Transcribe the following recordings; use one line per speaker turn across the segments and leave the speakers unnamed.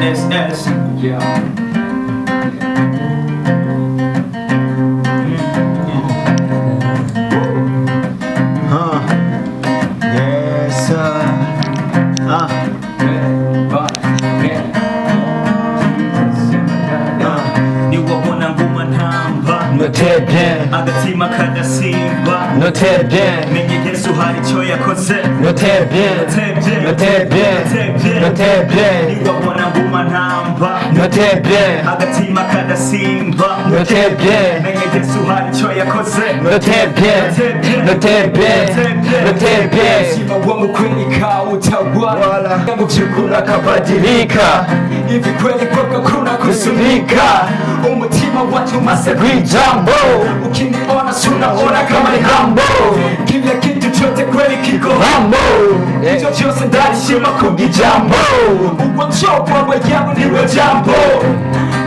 S S.
Yeah.
Huh. Yes, sir. Ah.
Niwabona nguma ntamba.
Note bien.
Agatima kadasimba.
Note bien.
Menye Yesu hari icyo yakoze.
Note bien. Note bien. Note bien.
Niwabona nguma ntamba.
Note bien.
Agatima kadasimba.
Note bien.
Menye Yesu hari icyo yakoze.
Note bien. Note bien. Note bien.
Uzima wangu kweli kautawala yangu
Chukula kabadilika.
Hivi kweli kwako kuna
kusunika.
Umutima wacu mase
Kwijambo.
Ukiniona sunaona
kama ni hambo.
Kila kitu chote kweli kiko
Rambo.
Hicho chose ndarishima
Kubijambo.
Ugonjwa yangu niwe jambo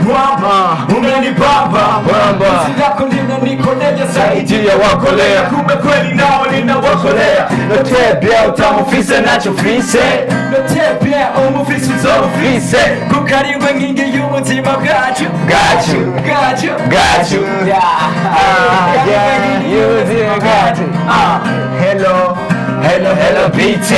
Mwamba unanibamba.
Bamba.
Penzi lako linanikolea zaidi
Zaidi ya wakolea.
Kumbe kweli nao linawakolea.
Note bien utamufise nachofise.
Note bien umufise uzofise.
Fise.
Kuko ariwe nkingi y'ubuzima bwacu.
Bwacu.
Bwacu.
Bwacu.
Yeah.
Yeah, y'ubuzima bwacu.
Ah.
Hello.
Hello, hello, BT.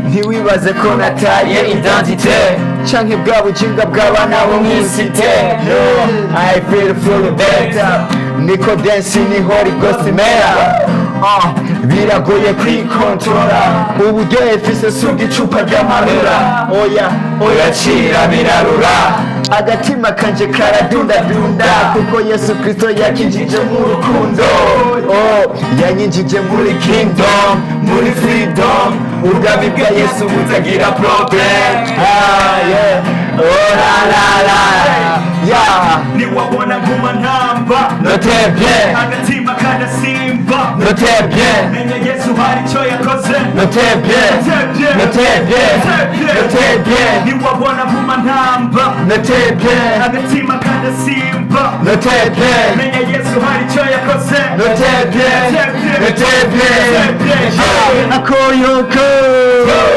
Ntiwibaze ko nataye
Identité.
Canke bwa bujinga bw'abana bo mw'isite. No, I feel full better. Niko dance niho rigosi mera. Ah, biragoye kwikontorora uburyohe mfise suga icupa ry'amarura. Oya oya,
Cira birarura.
Agatima kanje karadundadunda kuko Yesu Kristo yakinjije mu rukundo. Oh, yanyinjije muri kingdom, muri freedom, ubwami bwa Yesu butagira problem. Ah, yeah. Oh la la la, yeah.
Niwabona nguma ntamba.
Note bien.
Agatima kadasimba.
Note bien.
Menye Yesu hari icyo yakoze.
Note bien. Note bien. Note bien.
Niwabona nguma ntamba.
Note bien.
Agatima kadasimba.
Note bien.
Menye Yesu hari icyo yakoze.
Note bien. Note bien.
Akoyoko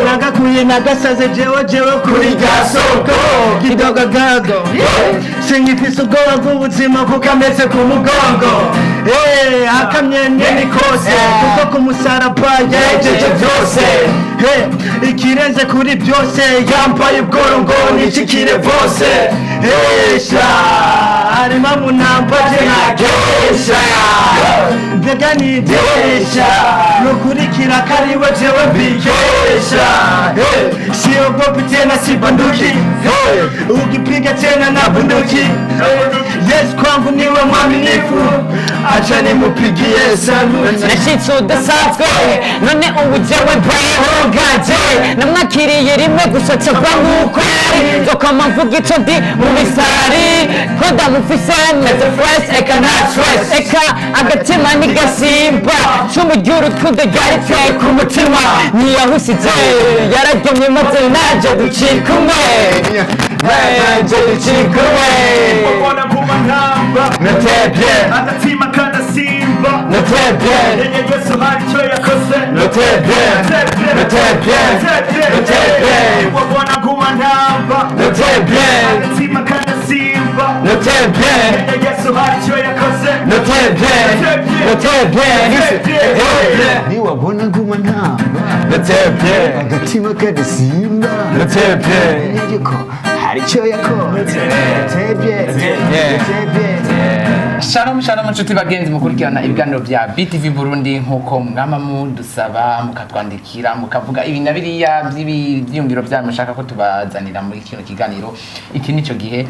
nagakuye nagasaze jewe jewe
Kuri gasoko.
Kidogo gago sinkifise ubwoba bw'ubuzima kuko ameze ku mugongo. Eh, akamyemye ni kose kuko ku musaraba yahejeje byose. Eh, ikirenze kuri byose yambaye ubworo ngo nishikire bose. Esha harimo munamba je
Kesha.
Mbega nidesha nukurikira kariwe jewe mbikesha. Hey, siogopi tena sibanduki. Hey, ukipiga tena na bunduki. Yesu kwangu niwe mwaminifu, acha nimupigie saluti.
Nashitse udasanzwe none ubu jewe bwaje namwakiriye rimwe gusa cava nk'uko ari nzokama mvuga ico ndi mu misari ko ndamufise meze fresh eka nta stress eka agatima ntigasimba cumu ry'urukundo ryaritse ku mutima ntiyahusize yaragemye maze naje ducika umwe naje ducika umwe.
Niwabona nguma ntamba.
Note bien.
Agatima kadasimba.
Note bien.
Menye Yesu hari icyo yakoze.
Note bien. Note bien. Note bien.
Niwabona nguma ntamba.
Note bien.
Agatima kadasimba.
Note bien.
Menye Yesu hari icyo yakoze.
Note bien. Note bien.
Niwabona nguma ntamba.
Note bien.
Agatima kadasimba.
Note bien.
Menye ko hari icyo yakoze. Tebye tebye.
Shalom shalom nshuti bagenzi mukurikirana ibiganiro bya BTV Burundi, nkuko mwama mudusaba mukatwandikira mukavuga ibi na biriya by'ibyiyumviro byanyu mushaka ko tubazanira muri kino kiganiro. Iki nico gihe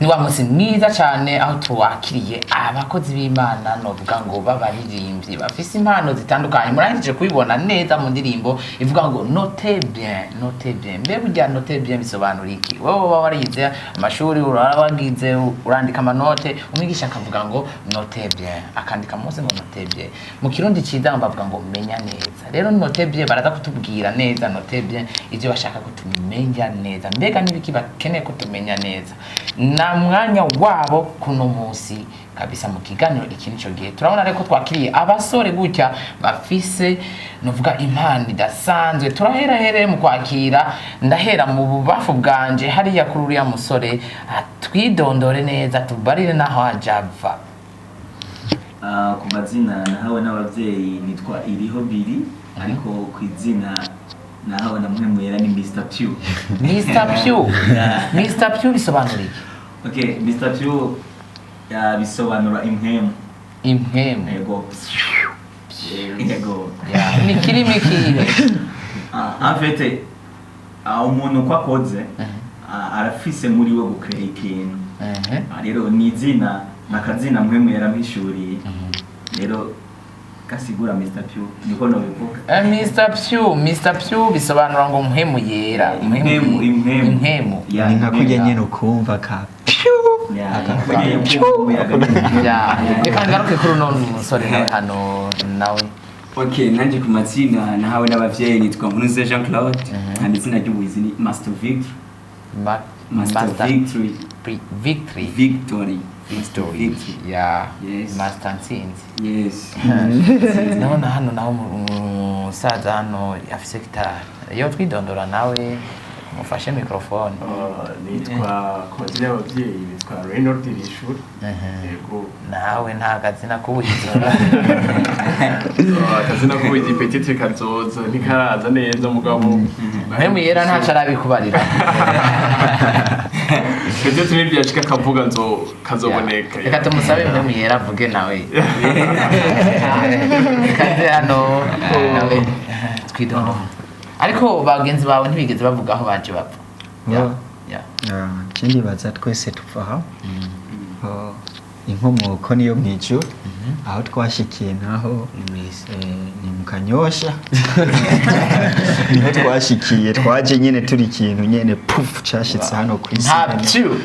ni wa munsi mwiza cyane aho tuwakiriye abakozi b'Imana, novuga ngo b'abaririmbyi bafise impano zitandukanye. Murangije kubibona neza mu ndirimbo ivuga ngo "Note bien, note bien". Mbe burya note bien bisobanura iki? Wowe uba warize amashuri, urabagize urandika amanote, umwigisha akavuga ngo "Note bien", akandika munsi ngo "Note bien". Mu Kirundi ciza bavuga ngo "menya neza". Rero note bien baraza kutubwira neza note bien ibyo bashaka ko tumenya neza. Mbega n'ibiki bakeneye ko tumenya neza? Na mwanya wabo kuno munsi kabisa mu kiganiro iki nico gihe. Turabona reko twakiriye abasore gutya bafise nuvuga impano idasanzwe. Turahera here mu kwakira, ndahera mu bubafu bwanje hariya kuri uriya musore, atwidondore neza tubarire naho ajava.
Ku mazina nahawe n'ababyeyi nitwa Iriho Biri, ariko ku izina nahawe na Mpwemu Yera ni Mr. Pew.
Mr. Pew.
Yeah.
Mr. Pew bisobanura iki?
Okay, Mr. Pew bisobanura impwemu.
Impwemu.
Yego. Yego.
Yeah. Ni kirimi kihe?
En fait, umuntu uko akoze arafise muri we gucrea ikintu. Rero ni izina, nakazina Mpwemu yaramwishuriye. Rero gasigura Mr. Pew, niko nobivuga.
Mr. Pew, Mr. Pew bisobanura ngo mpwemu yera.
Impwemu, impwemu.
Impwemu.
Yeah,
Ni nka kurya
impwemu.
nyene ukumva ka
Yeah, kurya umuyaga nyene.
Yeah. Reka ngaruke kuri uno musore nawe hano nawe.
Okay, nanje ku mazina nahawe n'abavyeyi nitwa Nkurunziza Jean Claude, hama izina ry'ubuhizi ni Master Victory. Master Victory.
Victory.
Victory.
Victory.
Victory.
Yeah.
Yes.
Master Ntsinzi.
Yes.
Ndabona hano naho umusaza hano afise gitari. Iyo twidondora nawe mufashe microphone.
Nitwa, ku mazina y'ababyeyi nitwa Reynold Irishuri. Yego.
Nawe nta kazina k'ubuhizi.
Akazina k'ubuhizi petite kazoza, ntikaraza neza mugabo.
Mpwemu yera ntaco arabikubarira.
Petite n'ivyashika kavuga nzo kazoboneka.
Reka tumusabe Mpwemu yera avuge nawe. Kaze hano nawe twidondora. Ariko bagenzi bawe ntibigeze bavuga aho baje bapfa. Yeah. Yeah.
Ikindi baza twese tuva aha. Oh, inkomoko niyo mw'ijuru, aho twashikiye naho ni mu Kanyosha, niho twashikiye, twaje nyene turi ikintu nyene puf cashitse hano ku isi.
Nta pyu.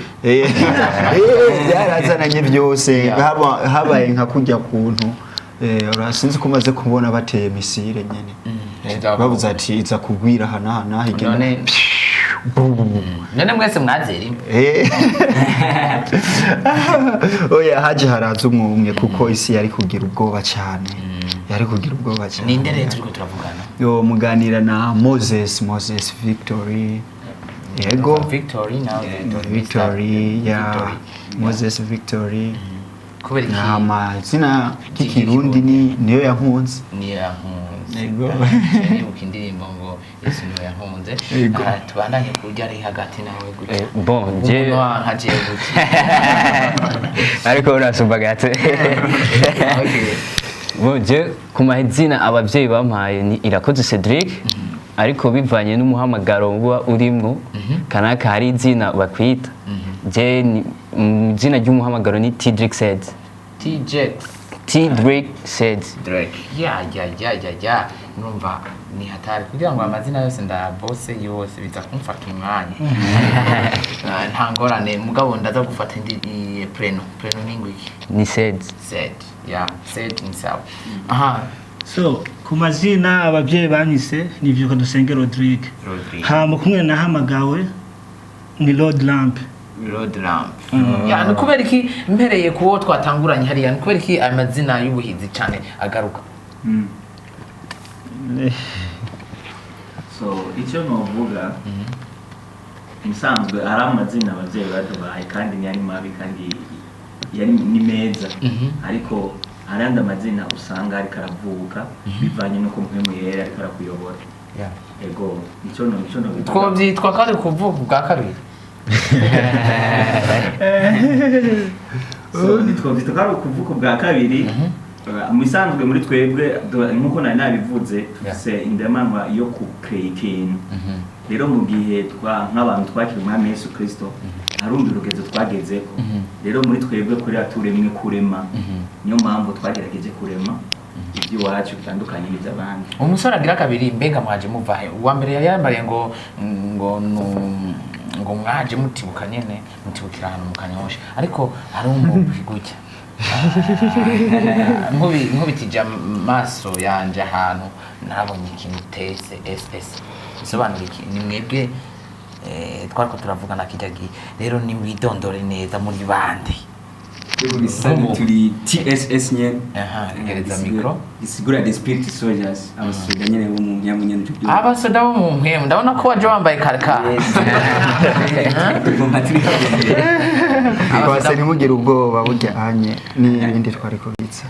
Byarazananye byose, habaye nka kurya kuntu urasinzi ko umaze kubona bateye misile nyene. Bavuze ati iza kugwira aha n'aha n'aha igenda.
None mwese mwazera imwe.
Oya, haje haraza umwe umwe kuko isi yari kugira ubwoba cyane. Yari kugira ubwoba cyane.
Ninde rero turiko turavugana?
Yo, muganira na Moses, Moses Victory. Yego.
Victory nawe Victory.
Victory, ya
Victory.
Moses Victory.
Kubera iki?
Amazina y'ikirundi ni niyo yankunze.
Niyo yankunze.
Yego.
Nibuka indirimbo ngo Yesu niwe yankunze.
Yego.
Tubandanye kurya ari hagati nawe gutya.
Bon, je
Umuntu wanka jewe gutya.
Ariko urasumba gato.
Okay.
Bon, je ku mazina abavyeyi bampaye ni Irakoze Cedric, ariko bivanye n'umuhamagaro uba urimwo kanaka hari izina bakwita. Je izina ry'umuhamagaro ni Tidrick Said.
T-Jex.
Tidrick Said.
Drake. Ya ya ya ya ya. Numva ni hatari kugira ngo amazina yose ndayabose yose biza kumfata umwanya. Nta ngorane mugabo ndaza gufata indi preno. Preno ni ngwiki?
Ni Said.
Said. Ya, Said ni sawa. Aha.
So ku mazina ababyeyi banyise ni Vyuka Dusenge Rodrigue.
Rodrigue.
Hama kumwe nahamagawe ni Lord Lamp.
Road Ramp. Ya, ni kubera iki mpereye kuwo twatanguranye hariya, ni kubera iki amazina y'ubuhizi cyane agaruka?
So icyo novuga, musanzwe ari amazina ababyeyi baduhaye kandi ntiyari mabi kandi yari ni meza, ariko hari andi amazina usanga ariko aravuka bivanye n'uko Mpwemu Yera ariko arakuyobora. Ego, icyo no icyo nobivuga.
Twobyitwa kandi kuvuka ubwa kabiri.
So nitwobyita ko ari ukuvuka ubwa kabiri. Mu bisanzwe muri twebwe nk'uko nari nabivuze, dufise indemanwa yo kucrea ikintu. Rero mu gihe nk'abantu twakira umwami Yesu Kristo, harumva urugezo twagezeko. Rero muri twebwe kuriya turemwe kurema, niyo mpamvu twagerageje kurema iby'iwacu bitandukanye n'iby'abandi.
Umusore agira kabiri, mbega mwaje muva he? Uwa mbere yari yambariye ngo ngo ngo mwaje mutibuka nyene, mutibukira ahantu mu Kanyosha, ariko hari umugwi gutya. Nkubitije amaso yanje ahantu nabonye ikintu TSS bisobanura iki? Ni mwebwe Twariko turavugana kijya gihe. Rero ni mwidondore neza, muri bande?
Bisanzwe turi TSS nyene.
Aha, gereza micro.
Isigura the spirit soldiers, abasoda nyene bo mu myamwe nyene tubyo.
Abasoda bo mu mpwemu, ndabona ko waje wambaye karaka.
Tugomba turi
Twase ntimugire ubwoba, burya anye n'ibindi twari kubitsa.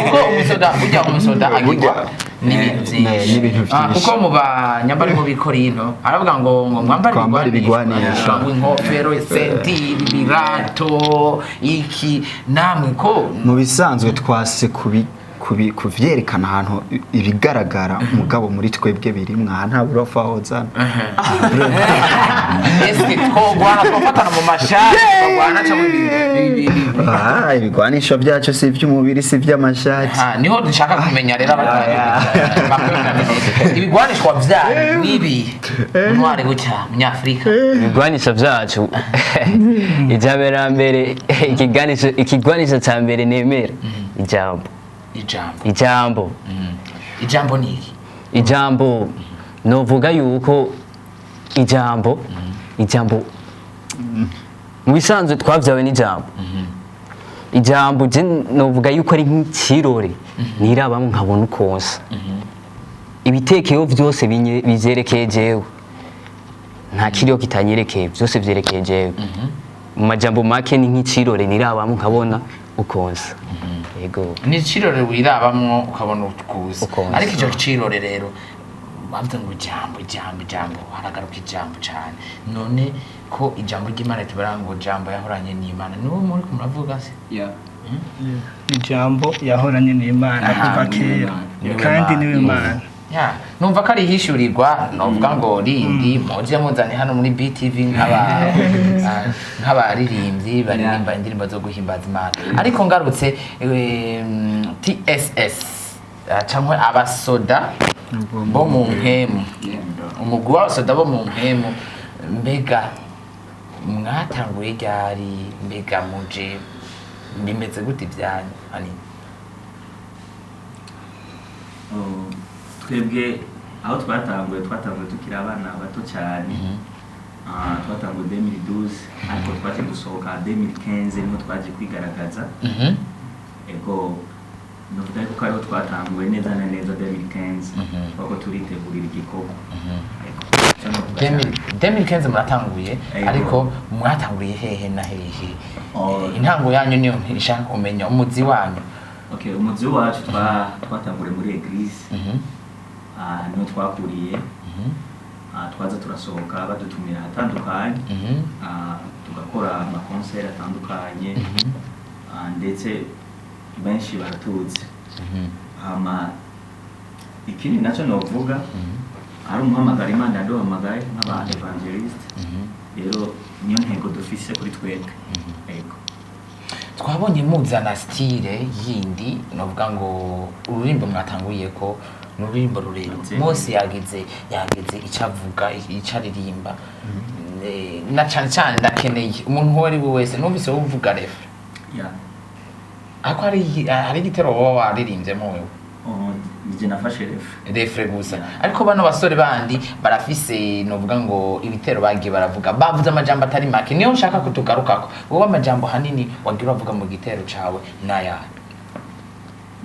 Kuko umusoda, burya umusoda agirwa n'ibintu byinshi.
N'ibintu
Ah,
byinshi.
kuko mu banyambari mu bikorino aravuga ngo mwambare
Twambare ibigwanisho.
Ngo inkofero, sentiri, ibirato, iki namwe ko
Mu bisanzwe twase kuvyerekana ahantu ibigaragara, mugabo muri twebwe birimwo, aha nta burofa hozana.
Eske twogwana, twafatana mu mashati, twogwana cyangwa
Ah, ibigwanisho byacu si iby'umubiri, si iby'amashati.
Ha, niho dushaka kumenya rero abatari ibigwanishwa byanyu nibi ntware gutya munyafurika.
Ibigwanisho byacu, ijambere mbere, ikigwanisho cya mbere nemera, ijambo.
Ijambo.
Ijambo.
Ijambo ni iki?
Ijambo, novuga yuko ijambo mu bisanzwe twabyawe n'ijambo. Ijambo je novuga yuko ari nk'ikirore nirabamo nkabona ukonsa ibitekero byose bivyerekeye jewe, nta kiriyo kitanyerekeye, byose vyerekeye jewe. Mu majambo make ni nk'ikirore nirabamo nkabona ukonsa, yego.
Ni ikirore wirabamwo ukabona ukuza.
Ukonsa.
Ariko icyo kirore rero, bavuze ngo ijambo, ijambo, ijambo, haragaruka ijambo cyane. None ko ijambo ry'Imana tubara ngo jambo yahoranye n'Imana, niwo muri muravuga se?
Yeah.
Ijambo yahoranye n'Imana kuva kera,
Niwe
kandi
Mana.
niwe Mana.
Ya, numva ko ari ihishurirwa novuga ngo rindi muje muzane hano muri BTV nk'abaririmbyi baririmba indirimbo zo guhimbaza Imana. Ariko ngarutse, TSS, cyangwa abasoda bo mu mpemu, umugwi w'abasoda bo mu mpemu, mbega mwatanguye ryari? Mbega muje bimeze gute ibyanyu hani?
Oh, twebwe aho twatanguye tukiri abana bato cyane. Twatanguye 2012, ariko twaje gusohoka 2015, niho twaje kwigaragaza. Ego, novuga yuko ariho twatanguye neza na neza 2015, twako turitegurira igikorwa. Ego, ico novuga cyane.
2015 muratanguye?
Ego.
Ariko mwatanguriye hehe na hehe?
Oh.
Intango yanyu niyo nshaka kumenya, umuzi wanyu.
Okay, umuzi wacu twatanguriye muri église. Niho twakuriye. Twaza turasohoka, badutumira ahatandukanye. Tugakora amakonseri atandukanye. Ndetse benshi baratuzi. Hama ikindi nacyo novuga, ari umuhamagaro Imana yaduhamagaye nk'aba évangéliste. Rero niyo ntego dufise kuri twebwe. Ego.
Twabonye muzana style yindi, novuga ngo ururimbo mwatanguriye ko ni ururimbo rurerure.
Nzi.
Mose yagize icyo avuga, icyo aririmba. Na cyane cyane ndakeneye umuntu uwo ari we wese numvise uvuga refrain.
Yeah.
Ariko hari igitero wowe waririmbyemo wewe?
Oh, nije nafashe refrain.
Refrain gusa, ariko bano basore bandi barafise, novuga ngo ibitero bagiye baravuga, bavuze amajambo atari make, niyo nshaka ko tugarukako. Wowe amajambo hanini wagira uravuga mu gitero cawe n'ayahe?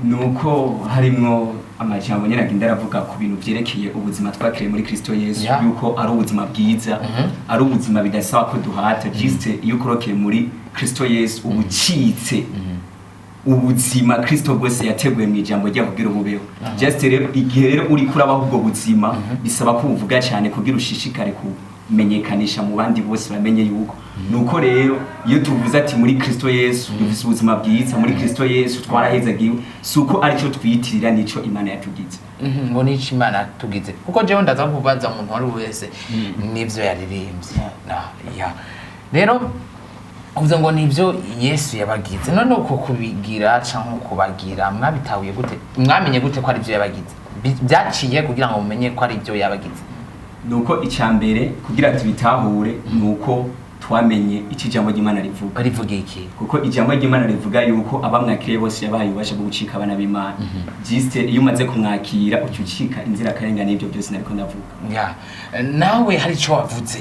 Nuko harimwo amajambo nyene agenda aravuga ku bintu vyerekeye ubuzima twakiriye muri Kristo Yesu, yuko ari ubuzima bwiza, ari ubuzima bidasaba ko duhata. Juste iyo ukorokeye muri Kristo Yesu, uba ucitse ubuzima Kristo bwose yateguye mu ijambo rye kugira ububeho. Just rero igihe rero uri kurabaho ubwo buzima, bisaba ko ubuvuga cyane kugira ushishikare kumenyekanisha mu bandi bose, bamenye yuko. Nuko rero iyo tuvuze ati muri Kristo Yesu dufise ubuzima bwiza, muri Kristo Yesu twarahezagiwe, si uko aricyo twiyitirira, nico Imana yatugize.
Ngo nico Imana tugize, kuko jewe ndaza kubaza umuntu uwo ari we wese n'ivyo yaririmbye na ya. Rero uvuze ngo nivyo Yesu yabagize, none uko kubigira canke kubagira mwabitahuye gute? Mwamenye gute ko ari byo yabagize? Byaciye kugira ngo mumenye ko ari byo yabagize?
Nuko icya mbere kugira tubitahure nuko Twamenye icyo ijambo ry'Imana rivuga.
Rivuga iki?
Kuko ijambo ry'Imana rivuga yuko abamwakiriye bose yabahaye ububasha bwo gucika abana b'Imana. Juste iyo umaze kumwakira, uca ucika inzirakarengane y'ibyo byose nariko ndavuga.
Ya, nawe hari icyo wavuze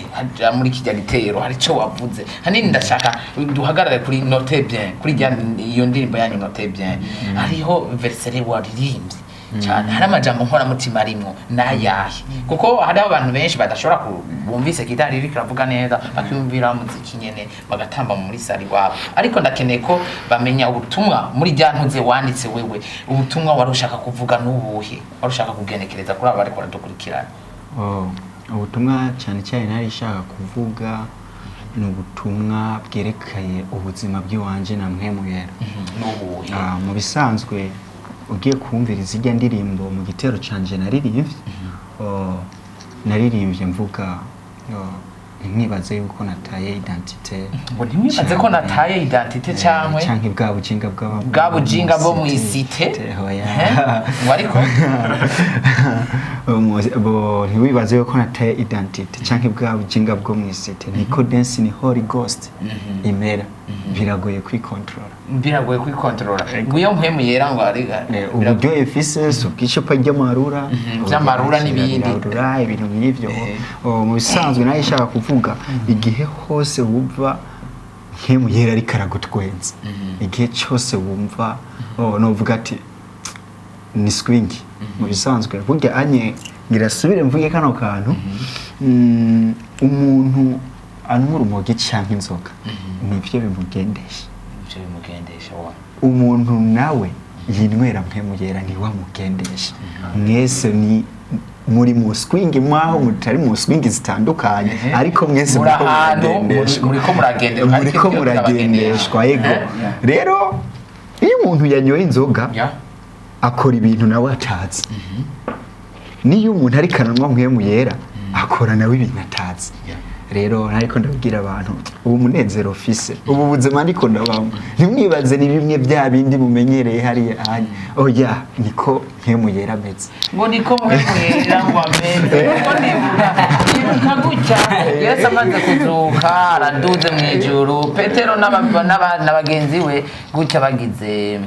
muri kijya gitero, hari icyo wavuze hanini. Ndashaka duhagarare kuri Note Bien, kuri iyo ndirimbo yanyu Note Bien. Hariho verset waririmbye cyane, hari amajambo nkoramutima arimwo n'ayahe? Kuko hariho abantu benshi badashobora bumvise gitari iriko iravuga neza, bakiyumvira muziki nyene, bagatamba muri salle iwabo. Ariko ndakeneye ko bamenya ubutumwa muri rya ntuze wanditse wewe. Ubutumwa wari ushaka kuvuga n'ubuhe? Wari ushaka kugenekereza kuri abo bariko baradukurikirana?
Oh, ubutumwa cyane cyane nari nshaka kuvuga ni ubutumwa bwerekeye ubuzima bw'iwanje na Mpwemu Yera.
N'ubuhe?
Ah, mu bisanzwe ugiye kumviriza ijya ndirimbo mu gitero canje naririmbye, oh, naririmbye mvuga, oh, ntimwibaze yuko nataye identité.
Ngo ntimwibaze ko nataye identité cyangwa
canke bwa bujinga bw'aba
bwa bujinga bwo mw'isite.
Oya.
Ngo ariko
Bo ntiwibaze yuko nataye identité canke bwa bujinga bwo mw'isite. Niko dance ni Holy Ghost imera, biragoye kwikontorora.
Biragoye kwikontorora ngo iyo Mpwemu Yera ngo ari
Uburyohe mfise si ubw'icupa ry'amarura.
Vy'amarura n'ibindi.
Birarura ibintu nk'ivyo. Oh, mu bisanzwe nawe ishaka kuvuga igihe hose wumva Mpwemu Yera ariko aragutwenza, igihe cyose wumva, oh, novuga ati ni swing. Mu bisanzwe burya anye ngira subire mvuge kano kantu, umuntu anywa urumogi canke inzoga nivyo bimugendesha.
Ivyo bimugendesha wa
Umuntu nawe yinywera Mpwemu Yera ntiwamugendesha. Mwese ni muri mu swing, mwaho mutari mu swing zitandukanye, ariko mwese
muri
muriko
ahantu
muragendeshwa.
Muriko muragendeshwa, ariko
Muriko
ibyo
muragendeshwa, yego. Rero iyo umuntu yanyoye inzoga akora ibintu nawe atazi, niyo umuntu ariko aranywa Mpwemu Yera akora nawe ibintu atazi. Rero ariko ndabwira abantu, ubu munezero ufise, ubu buzima ndiko ndabamo, ntimwibaze ni bimwe bya bindi mumenyereye hariya hanya. Oya, niko Mpwemu Yera ameze.
Ngo niko Mpwemu Yera ngo ameze. Kuko nibuka gutya Yesu amaze kuzuka, araduze mu ijuru, Petero na bagenzi we gutya bagize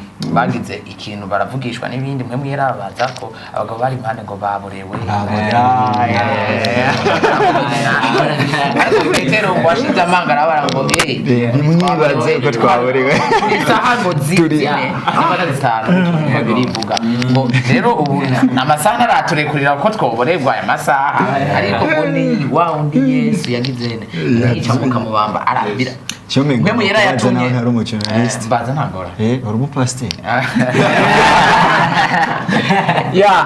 ikintu, baravugishwa n'ibindi. Mpwemu Yera baza ko abagabo bari impande ngo baborewe. Ariko Petero ngo ashize amanga, arabara ngo eh
Ntimwibaze ko twaborewe.
Isaha ngo zine zifata 5 niko birivuga. Ngo rero ubu amasaha ntaraturekurira ko twoborerwa aya masaha, ariko ngo ni wa wundi Yesu yagize ne yica mukamubamba arabira.
Cyo mengo
Mpwemu Yera
kubaza
yatumye
nawe ntari umujournalist.
Mbaza ntangora.
Uri umupasiteri?
Ya.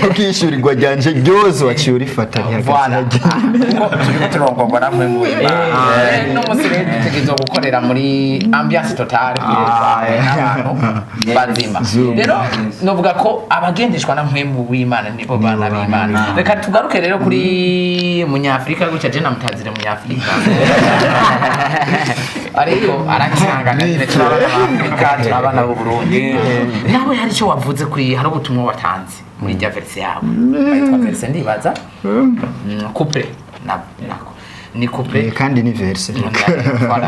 Ukishyurirwa ryanje ryose waciye urifata.
Voilà. Kuko turiko turongorwa na Mpwemu w'Imana. N'umunsi rero dutegerezwa gukorera muri ambiance totale n'abantu bazima.
Zoom.
Rero novuga ko abagendeshwa na Mpwemu w'Imana nibo bana b'Imana. Reka tugaruke rero kuri Munyafurika gutya, je namutazire Munyafurika, ariko aracyangana nyine. Turi abana b'Afurika, turi abana b'u Burundi. Nawe hari icyo wavuze kuri, hari ubutumwa watanze muri rya verse yawe yitwa verse, ndibaza couplet nako ni couplet.
Kandi ni verse.
Voilà.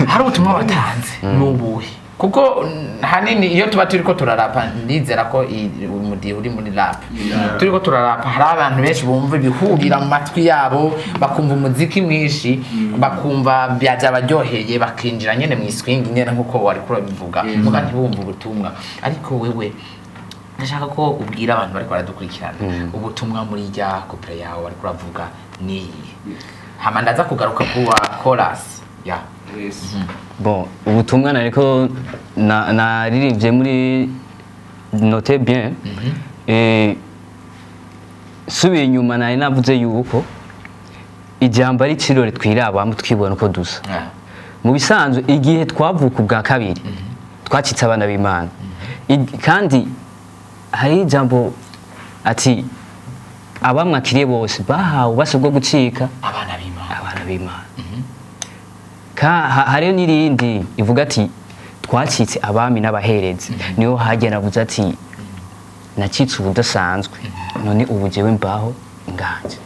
Hari ubutumwa watanze, ni ubuhe? Kuko hanini iyo tuba turiko turarapa, ndizera ko umudiho uri muri rap, turiko turarapa, hari abantu benshi bumva ibihurira mu matwi yabo, bakumva umuziki mwinshi, bakumva byabaryoheye, bakinjira nyene mu swing nyene nkuko wari kurabivuga, muga ntibumva ubutumwa. Ariko wewe ndashaka ko ubwira abantu bariko baradukurikirana ubutumwa muri rya couplet yawe bariko uravuga ni hama ndaza kugaruka kuwa chorus ya.
Bon, ubutumwa nariko naririmbye muri Note Bien, subiye inyuma nari navuze yuko ijambo ari kirore twirabamo, twibona uko dusa. Mu bisanzwe igihe twavuka ubwa kabiri twacitse abana b'Imana. Kandi hari ijambo ati abamwakiriye bose bahawe ububasha bwo gucika
abana b'Imana.
Abana b'Imana. Hariyo n'irindi ivuga ati twacitse abami n'abaherezi. Niho hajya navuze ati nacitse ubudasanzwe, none ubu jewe mbaho nganje.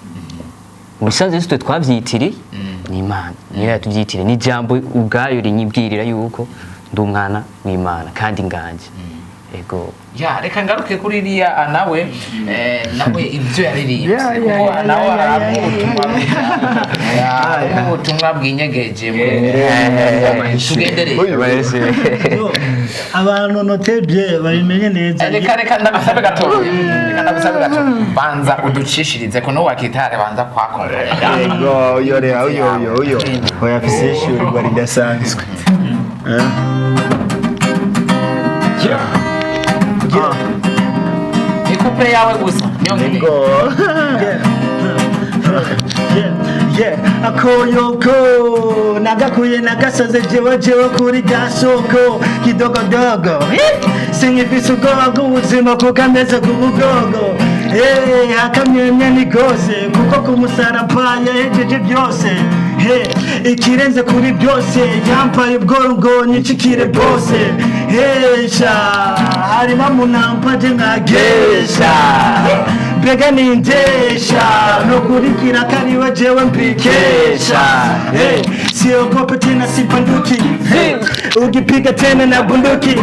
Mu bisanzwe twe twavyitiriye. Ni Imana niyo yatubyitiriye, ni ijambo ubwayo rinyibwirira yuko ndi umwana w'Imana kandi nganje. Ego.
Ya, reka ngaruke kuri iriya nawe, nawe ibyo yaririmbye, kuko nawe aramuha ubutumwa, aramuha ubutumwa bwinyegeje. Tugendereye.
Abantu notebye babimenye neza.
Reka ndagusabe gatoya, reka ndagusabe gatoya, banza uducishirize ko n'uwakitare banza kwakompanira.
Ego, uyo rero, uyo uyo uyo oya, afise ishyurirwa ridasanzwe.
Ni couple yawe gusa niyo nkeneye.
Ego.
Yeah, akoyoko nagakuye nagasaze jewe jewe kuri rya soko kidogodogo. Sinkifise ubwoba bw'ubuzima kuko ameze ku mugongo. Eh, akamyemye ni gose kuko ku musaraba yahejeje byose. Hey, ikirenze kuri byose yampaye ubworo ngo nyicikire bose. Hesha harimo munampaje nkagesha, mbega nindesha nokurikira kariwe jewe mpikesha. Hey, siogope tena sipanduki. Hey, ukipiga tena na bunduki.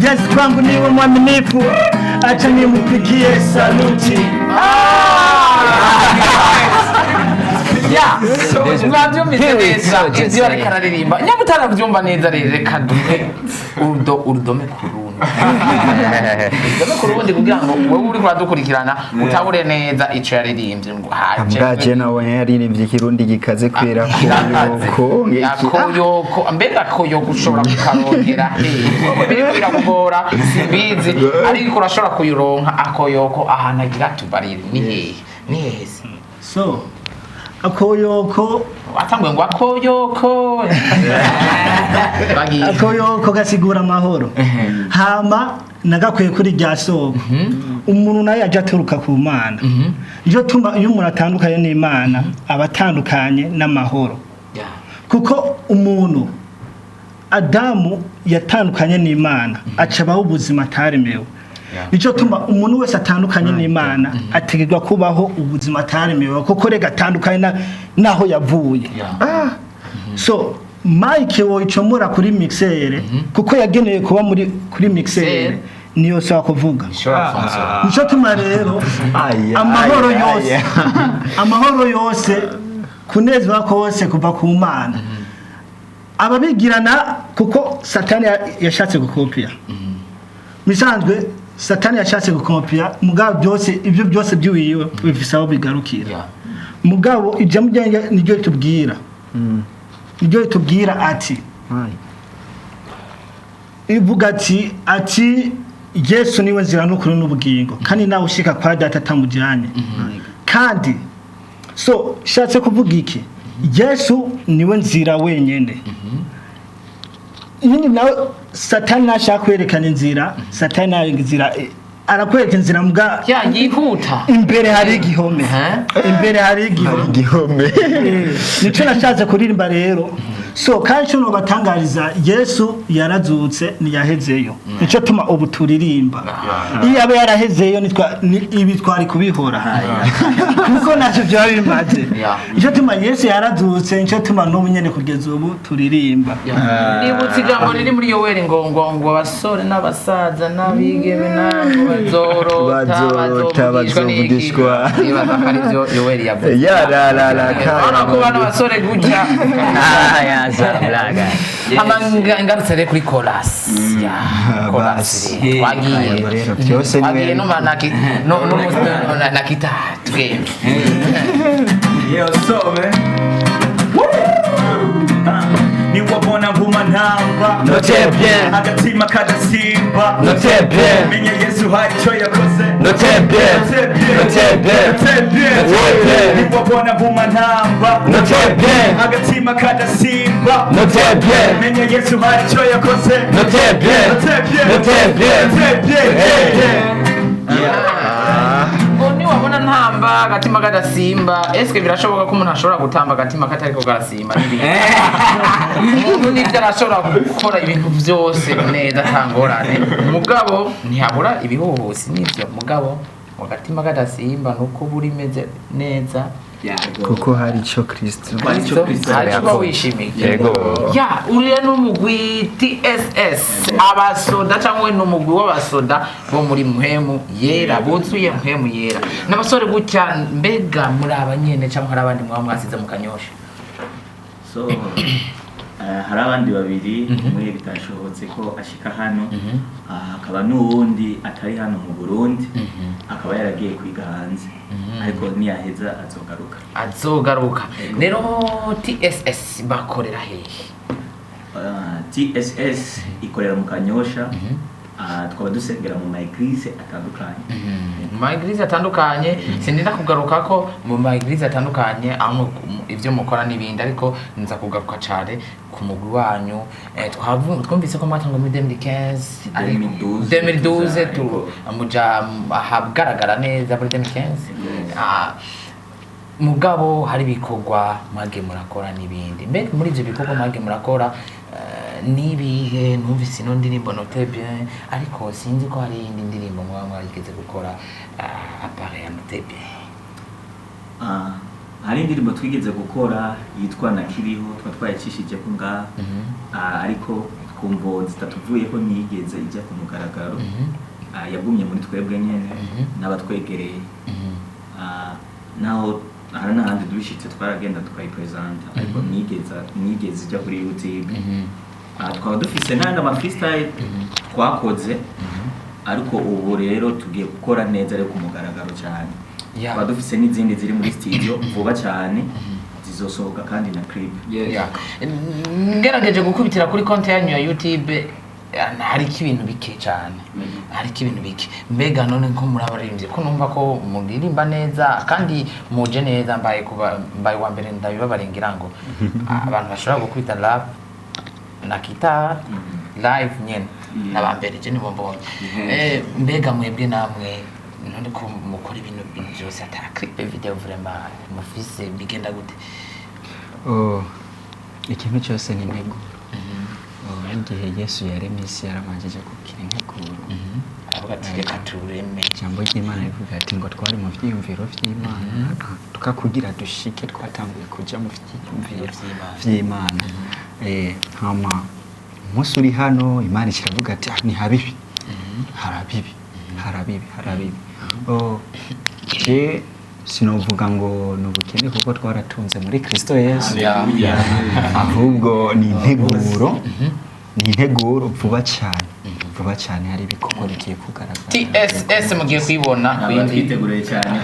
Yesu kwangu niwe mwaminifu, acha nimupigie saluti.
Ya, mwabyumvise neza ibyo ariko araririmba? Nyaba utarabyumva neza rero, reka duhe urudome ku rundi, urudome ku rundi, kugira ngo wowe uri kuradukurikirana utahure neza ico yaririmbye ngo haje.
Bwaje nabonye yaririmbye ikirundi gikaze kubera ko yuko
Akoyoko, mbega akoyoko ushobora kukarongera hehe? Biriko birakugora simbizi, ariko urashobora kuyuronka akoyoko ahantu agira tubarire ni hehe, ni hehe se?
So akoyoko
watanguye ngo akoyoko bagiye.
Akoyoko gasigura amahoro. Hama nagakwiye kuri rya soko umuntu nawe yaje aturuka ku Mana. Nico tuma iyo umuntu atandukanye n'Imana aba atandukanye n'amahoro, kuko umuntu Adamu yatandukanye n'Imana aca abaho ubuzima ataremewe. Nico tuma umuntu wese atandukanye n'Imana ategerwa kubaho ubuzima ataremewe, kuko rega atandukanye naho yavuye. So mike woyicomora kuri mixer kuko yagenewe kuba muri kuri mixer, niyo sawa kuvuga. Nico tuma rero amahoro yose, amahoro yose, kunezwa kose kuva ku Mana ababigirana, kuko Satani yashatse gukopia. Misanzwe Satani yashatse gukopia, mugabo byose ibyo byose by'iwiwe bifise aho bigarukira. Mugabo ijambo ryanjye niryo ritubwira, niryo ritubwira ati, ivuga ati Yesu niwe nzira n'ukuri n'ubugingo, kandi nawe ushika kwa Data atamujyanye. Kandi so shatse kuvuga iki? Yesu niwe nzira wenyene. Nyine nawe Satani nashaka kwerekana inzira, Satani nayo inzira arakwereka inzira mbwa
Ya, yihuta.
Imbere hari igihome, imbere hari igihome.
Igihome.
Nico nashatse kuririmba rero. So kandi cyo nobatangariza, Yesu yarazutse, ntiyahezeyo. Nico tuma ubu turirimba. Iyo aba yarahezeyo nitwa ibi twari kubihora, kuko ntacyo byaba bimaze. Nico tuma Yesu yarazutse, nico tuma n'ubu nyene kugeza ubu turirimba.
Nibutse ijambo riri muri Yoweri ngo abasore n'abasaza n'abigeme nabo bazorota.
Bazorota,
bazovugishwa n'iki?
bazovugishwa.
Nibaza ko ari byo Yoweri yavuze.
Ya la la la.
Urabona ko bano basore gutya.
Ah, ya za blaga.
Ama ngarutse rero kuri chorus. Ya, chorus rero. Twagiye.
Rero byose ni
Twagiye no no na kita tugende.
Yo, so man. Niwabona nguma ntamba.
Note bien.
Agatima kadasimba.
Note bien.
Menya Yesu hari icyo yakoze.
Note bien.
Note bien.
Note bien.
Note bien.
Note bien.
Niwabona nguma ntamba.
Note bien.
Agatima kadasimba.
Note bien.
Menya Yesu hari icyo yakoze.
Note bien.
Note bien.
Note bien.
Note bien.
Ngo niwabona ntamba agatima kadasimba, eske birashoboka ko umuntu ashobora gutamba agatima katariko karasimba? N'ibindi umuntu nibyo arashobora gukora ibintu byose neza ata ngorane, mugabo ntihabura ibihuhusi n'ibyo mugabo. Mu gatima kadasimba nuko buri imeze neza.
Kuko hari ico Kristo
Hari icyo uba wishimiye.
Yego.
Ya, uriya ni umugwi TSS, abasoda cyangwa ni umugwi w'abasoda bo muri Mpwemu Yera, buzuye Mpwemu Yera n'abasore gutya. Mbega muri abanyene cyangwa hari abandi mwaba mwasize mu Kanyosha?
So hari abandi babiri, umwe bitashobotse ko ashika hano, hakaba n'uwundi atari hano mu Burundi, akaba yaragiye kwiga hanze, ariko niyaheza azogaruka.
Azogaruka. Rero TSS bakorera hehe?
TSS ikorera mu Kanyosha. Tukaba dusengera mu ma église atandukanye.
Mu ma église atandukanye. Sindinda kugaruka ko mu ma église atandukanye aho ibyo mukora n'ibindi, ariko nza kugaruka cyane ku mugwi wanyu. Twumvise ko mwatangwa muri 2015, ariko
2012.
2012 tu muja ahagaragara neza muri 2015. Mugabo hari ibikorwa mwagiye murakora n'ibindi. Mbega muri ibyo bikorwa mwagiye murakora n'ibihe? Numvise ino ndirimbo Note Bien, ariko sinzi ko hari iyindi ndirimbo mwaba mwarigeze gukora à part ya Note Bien.
Hari indirimbo twigeze gukora yitwa Nakiriho, tuba twayicishije ko ngaha. Ariko twumva zitatuvuyeho, ntiyigeze ijya ku mugaragaro. Yagumye muri twebwe nyene n'abatwegereye. Naho hari n'ahandi dubishitse twaragenda tukayipresenta, ariko ntiyigeze ijya kuri YouTube. Twaba dufise n'andi ama freestyle twakoze, ariko ubu rero tugiye gukora neza ariko ku mugaragaro cyane. Twaba dufise n'izindi ziri muri studio, vuba cyane zizosohoka kandi na clip.
Yeah. Ngerageje gukubitira kuri konti yanyu ya YouTube, hariko ibintu bike cyane, hariko ibintu bike. Mbega none nko muri abaririmbyi, ko numva ko muririmba neza kandi muje neza, mbaye kuba mbaye wa mbere ndabibabarengira ngo abantu bashobora gukubita rap na guitar live nyene n'abambere je nibo mbonye. Mbega mwebwe namwe none ko mukora ibintu byose ata clip video vraiment mufise, bigenda gute?
Oh, ikintu cyose ni integuro. Oh, n'igihe Yesu yaremye isi yarabanjije kugira integuro.
Aravuga ati reka tureme.
Ijambo ry'Imana rivuga ati ngo twari mu vyiyumviro vy'Imana, tukakugira dushike twatanguye kuja mu vyiyumviro vy'Imana. Hama umunsi uri hano Imana ikiravuga ati ah, ni habibi, harabibi, harabibi, harabibi. Oh, je sinovuga ngo ni ubukene kuko twaratunze muri Kristo Yesu, ahubwo ni integuro, ni integuro. Vuba cyane, vuba cyane hari ibikorwa bigiye kugaragara.
TSS mugiye kuyibona ku yindi.
Twiteguriye cyane.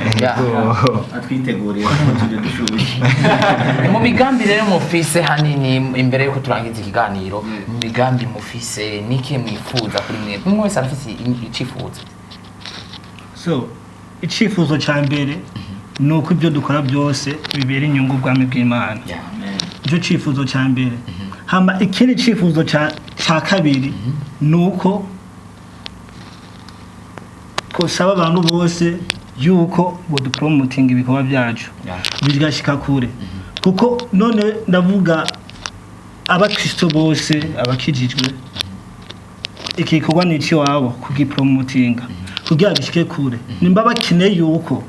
Atwiteguriye ko tujye dushushye.
Mu migambi rero mufise hanini, imbere yuko turangiza ikiganiro, mu migambi mufise niki mwifuza kuri mwe? Umwe wese arafise icifuzo.
So icyifuzo cya mbere ni uko ibyo dukora byose bibera inyungu ubwami bw'Imana. Icyo cyifuzo cya mbere. Hama ikindi cyifuzo cya kabiri ni uko twosaba abantu bose yuko bodupromotinga ibikorwa byacu bigashika kure, kuko none ndavuga abakristo bose abakijijwe, iki gikorwa ni icy'iwabo kugipromotinga kugira gishike kure. Nimba bakeneye yuko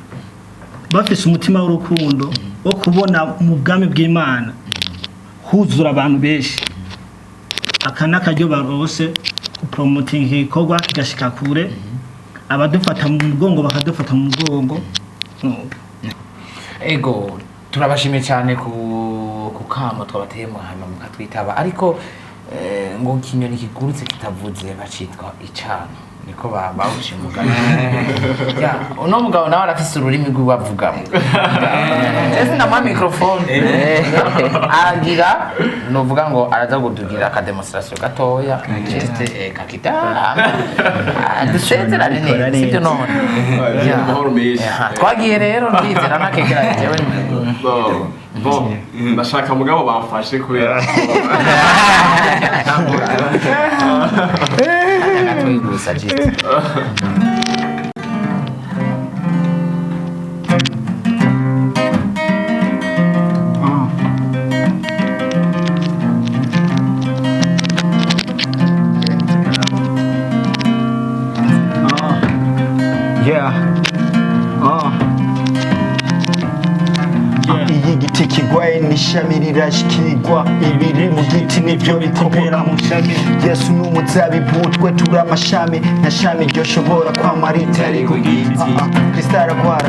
bafise umutima w'urukundo wo kubona mu bwami bw'Imana huzura abantu benshi, aka ni akaryo barose kupromotinga igikorwa kigashika kure, abadufata mu mugongo bakadufata mu mugongo.
Ego, turabashimiye cyane ku kamo twabateye muhama mukatwitaba, ariko ngo ikinyoni kigurutse kitavuze bacitwa icana, niko bawuciye umugani. Ya, uno mugabo nawe arafise ururimi rw'uwavugamo, ese ndamuha microphone aragira nuvuga ngo araza kudugira aka demonstration gatoya juste kakitara dusezerane neza, sibyo none? Ya.
Amahoro menshi.
Aha, twagiye rero, ndizera ntakegeranye jewe.
Bon, bon, ndashaka mugabo bamfashe kubera
gatoyi gusa juste.
Yeah. Ishami rirashikirwa, ibiri mu giti nivyo bikopera mu shami. Yesu ni umuzabibu, twe turi amashami. Nta shami ryoshobora kwama ritari ku giti. Kristo aragwara,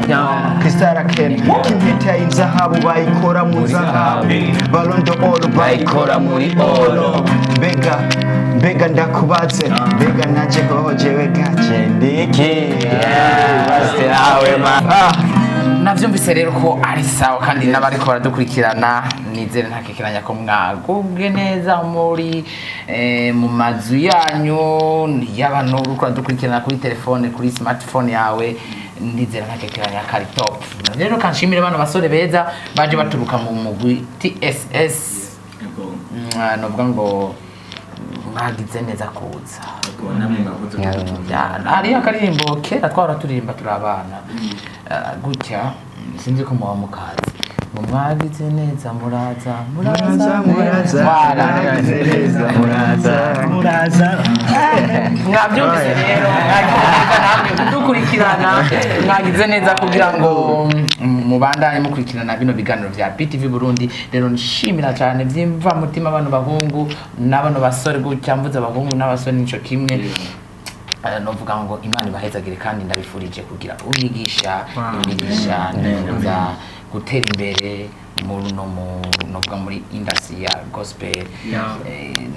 Kristo arakena. Kimpeta y'inzahabu bayikora mu zahabu, Ballon d'Or bayikora muri oro. Mbega, mbega ndakubaze, mbega naje hoho jewe gace ndiki? Basi nawe ma.
Navyumvise rero ko ari sawa, kandi n'abariko baradukurikirana nizere ntakekeranya ko mwagubwe neza muri mu mazu yanyu, y'abantu uriko uradukurikirana kuri telefone, kuri smartphone yawe, ndizera ntakekeranya ko ari top. Rero kanshimire bano basore beza baje baturuka mu mugwi TSS. Novuga ngo mwagize neza kuza. Hariyo akaririmbo kera twahora turirimba turi abana gutya, sinzi ko muba mukazi ngo mwagize neza muraza, muraza,
muraza.
Wala.
Mwagize neza muraza.
Muraza.
Mwabyumvise rero, mwagize neza namwe kudukurikirana, mwagize neza kugira ngo mubandanye mukurikirana bino biganiro vya BTV Burundi. Rero nshimira cyane byimva mutima bano bahungu n'abano basore gutya, mvuze abahungu n'abasore nico kimwe. Novuga ngo Imana ibahezagire, kandi ndabifurije kugira imigisha, imigisha, nifuza gutera imbere muri no mu novuga muri industry ya gospel.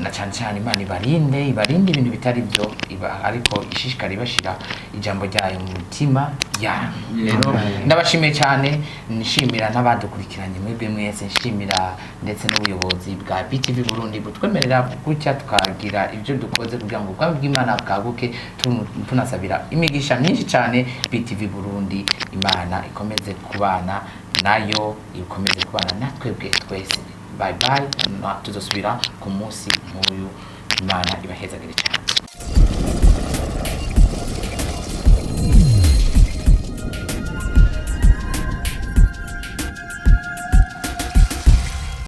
Na cyane cyane Imana ibarinde, ibarinde ibintu bitari byo iba, ariko ishishikara ibashira ijambo ryayo mu mitima yanyu. Rero ndabashimiye cyane, nishimira n'abadukurikiranye mwebwe mwese, nshimira ndetse n'ubuyobozi bwa BTV Burundi butwemerera gutya tukagira ibyo dukoze kugira ngo ubwami bw'Imana bwaguke. Tunasabira imigisha myinshi cyane BTV Burundi, Imana ikomeze kubana nayo, ikomeze kubana natwebwe twese. Bye bye, tuzosubira ku munsi nk'uyu. Imana ibahezagire cyane.